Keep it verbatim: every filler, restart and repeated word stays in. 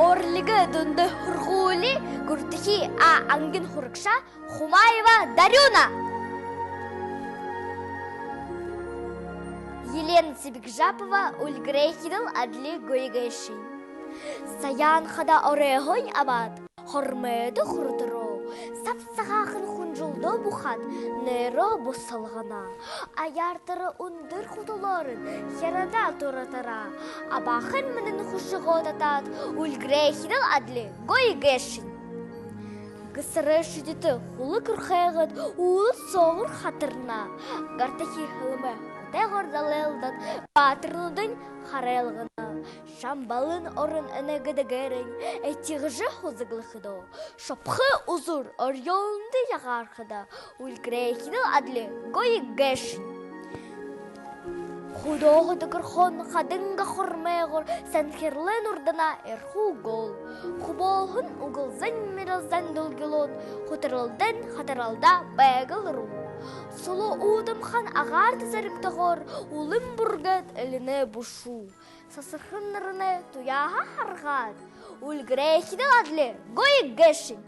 Орлигой дунда һургуули гурбадахи А ангиин һурагша Хумаева Дарюна. Елена Цыбикжапова. «Үльгэрэйхидэл адли гоё гээшэнь». Саяан хада оройһоо абаад, хормойдо хүрэтэрөө, саб сагаахан хүнжэлдөө бухаад, нойроо бусалгана. Аяар тэрэ үндэр хуталаарынь хярадаа туратараа, абаахан мэнын хүшэгөө татаад, үльгэрэйхидэл адли гоё гээшэнь. Гэсэрэй шэдитэ хүлэг үрхэйгээд, үүлэ соогуур хатарна. Гартахи һэлмээ хатайгаар далайлдаад, баатарнуудынь харайлгана. Шамбалын орон энэ гэдэгээрнь этигэжэ һүзэглэхэдөө, шобхо үзүүр орьёолдо ягаархада, үльгэрэйхидэл адли гоё гээшэнь. Хүдөө һодогорхон хадынга хормойгоор Санхиралай нурданаа эрхүү гол. Хүбөөһэн үгэлзэн мэрилзэн дулгилууд, хутаралдань хатаралдаа байгал руу. Сүлөө уудамхан агаар тэсэрэгтэһөөр үлэн бүргэд элинэй бушуу. Сасархан наранай туяаһаа харгаад, үльгэрэйхидэл адли гоё гээшэнь.